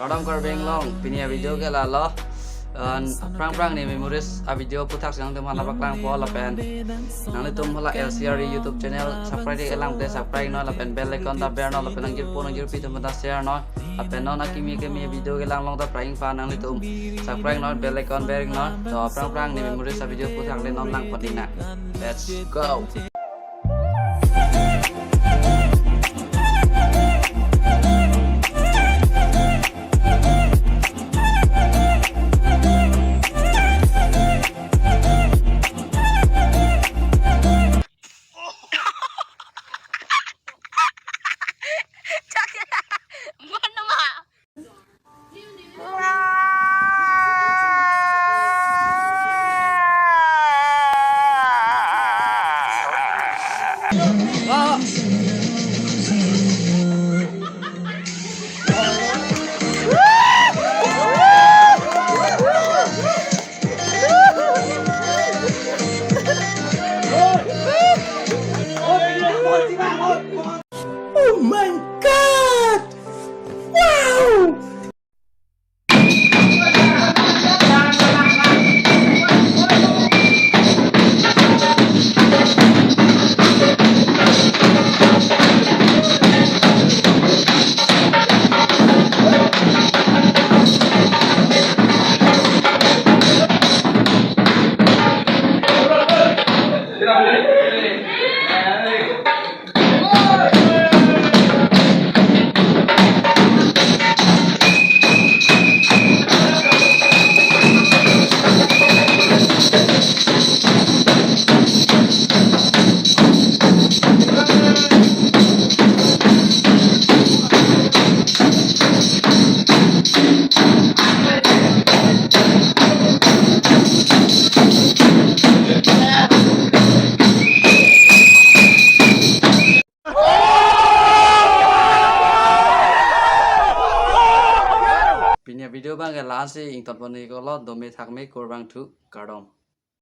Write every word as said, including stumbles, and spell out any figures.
Kardom Karbi Anglong, pini a-video ke lalo. An, aphrang aphrang ne memories a-video aphuthak si nangtum aphan nangpaklangpo lapen nanglitum hala L C R E YouTube channel subscribe-ik-e lang te subscribe non lapen bell icon ta ber non lapen nangjirpo nangjirpi atum ta share non. Lapen non akimi kimi video kelang long ta praying pa nanglitum subscribe non, bell icon ber non. To aphrang aphrang ne memories a-video aphuthak le non langpon-ik nang. Let's go. Oh my God! Wow! Pini a-video abang ke la-ansi ingtonpon-iklo, dome thakme, kurvangthu, kardom.